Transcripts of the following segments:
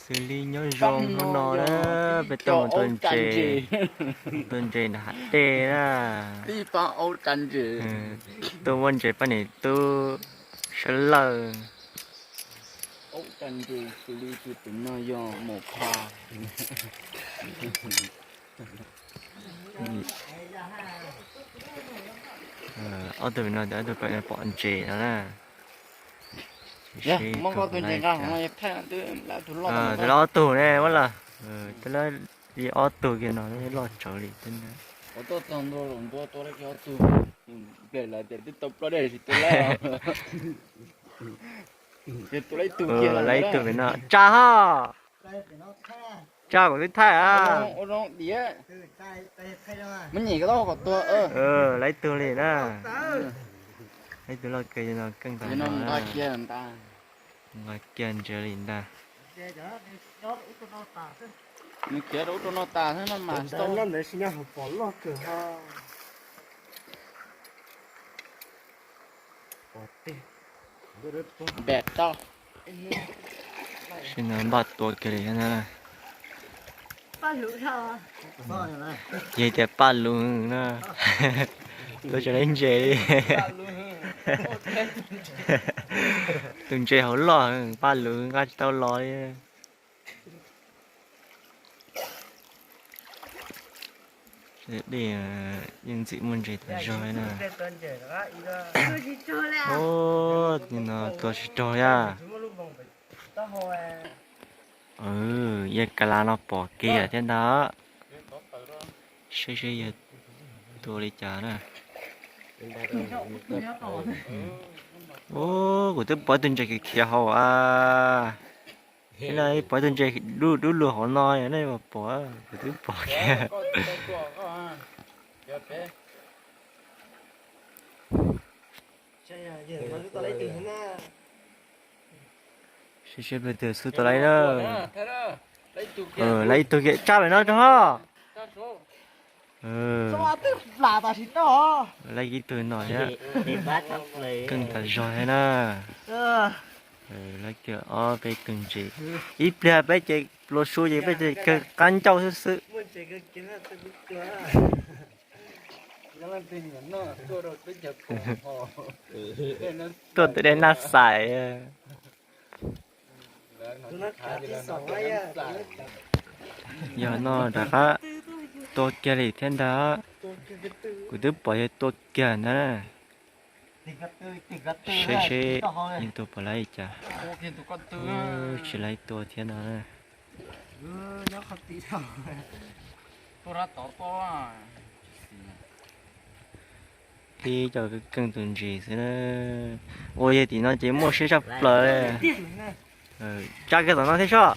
Xws li nyob zoo hnub no na, peb tuaj mus tua ntses, tua ntses nram hav dej na. Tuaj muab ntses pab niam tub sawv lawj. Ob tug no, ob tug pom ntses no na. Twb lawv ob tug ne, muab los, twb lawv li ob tug kiag no loj tsawv li. Lawv ib tug pem no tsa ho. Tsa kuv twb thaij a. Lawv ib tug li na. Lawv ib tug loj kawg no keej tas nqa kiag ntses li ntag. Nws khiav rau ub rau no tas xwb no mas. Npaj tua kiag li na. Yog tias paj lug na, tua tsis laib ntses li. Tus ntses hauv loj, paj lug nqa tsis tau los li. Dej yeej ntxim muaj ntses tas zog li na. Ub, no tua tsis raug thiab. Yawg ka la no pom kiag thiab ntag. Saib seb yawg tua li cas na. Ub, kuv twb pom tus ntses khiav khiav hauv a. Thiab no pom tus ntses dub dub lug hauv no, nej puas pom? Kuv twb pom kiag. Seb seb tus twg xub tua laib na. Laib ib tug kiag, tsa pem no rau ho. Laib ib tug no thiab. Keej tas zog thiab na. Laib kiag ob peb tug ntses. Ib pliag peb ces plua su ces peb ces kawg qab ncauj xwb xwb. Tuaj tus dej naj xais. Yog no rov qab tua kiag li thiab ntag. Kuv twb pom yog tua kiag ntag na. Seb seb yeej tua puas laib li cas. Tsis laib tua thiab no na. Ib co keej tus ntses xwb na. Ua yog tim no ces muaj siab tshaj plaws li. Tsa kiag tom no thiab sob.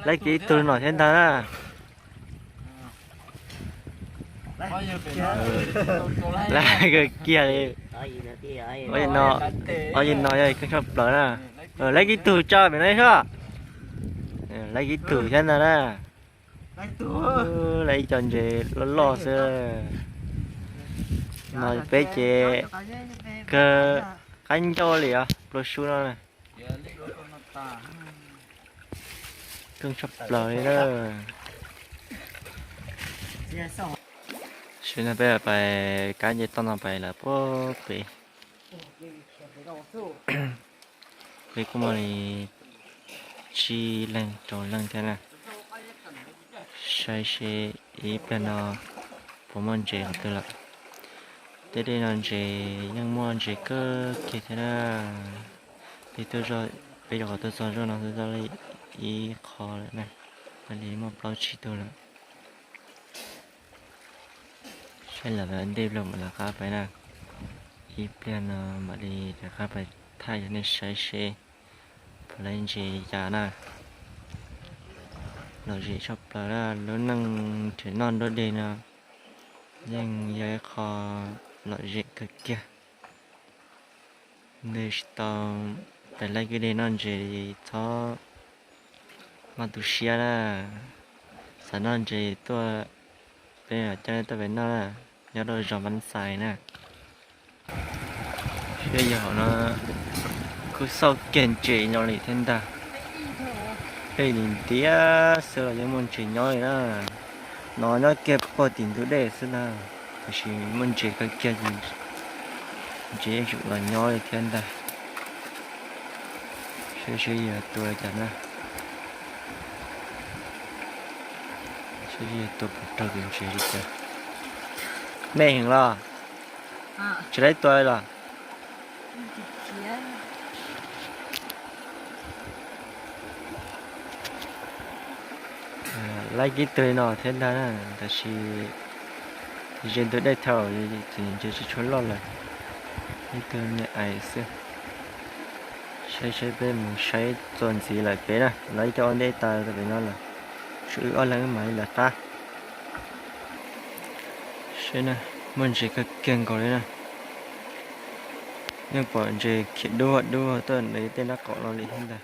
Laib kiag ib tug no thiab ntag na. Laib kiag li. Ob yawg no yog keej tshaj plaws na. Laib kiag ib tug tsa pem no sob. Laib kiag ib tug thiab ntag na. Laib ib co ntses loj loj xwb. No peb ces kawg qab ncauj li os, plua su no na. Keej tshaj plaws li na. Sawv daws peb pais kab nce toj no pais lawm puag pem. Peb kuj muaj li tsib leeg rau leej thiab na. Saib seb ib pliag no puas muaj ntses qhov twg lawm. Tej dej no ntses yeej muaj ntses kawg kiag thiab na. Peb tuaj, peb cov qhov tuaj txog zoj no twb tau li ib qho lawm na, li muaj plaub tsib tug lawm. Saib lawm ntej plaws mam rov qab pais na. Ib pliag no mam li rov qab pais thaij rau nej saib seb puas laib ntses li cas na. Lom zem tshaj plaws na, lub neej tseem noj nruab deg no yeej yog ib qho lom zem kawg kiag. Nws tsis tau pais laij kwj deg noj ntses txhob maj tu siab na. Xav noj ntses tuaj, peb coj nej tuaj pem noj na, nyob rau zos Npab Xais na. Seb yog hom no kuj xauj kiag ntses no li thiab ntag. Peb ntiav xwb los yeej muaj ntses nyob li na. No nyob kiag puag tim ntug dej xwb na, tiam sis muaj ntses kawg kiag ces ntses yeej tseem los nyob li thiab ntag. Saib seb yog tua li cas na. Saib seb yog tua puas raug tus ntses li cas. Me heev los? Tsis laib tua los? Laib ib tug li no thiab ntag na, tab sis ze ntug dej thaum ces ntses tsis tshua loj lawm, ib tug me ais xwb. Saib saib peb mus saib txuas ntxiv lawm pem na, lawv ib co ua ntej tas pem no lawm, tshuav wb ob leeg wb mam li lawv qab. Saib na, muaj ntses kawg kiag nkaus li na. Yeej pom ntses khiav dub dub tuaj ntawm tej nraub qaum no li thiab ntag.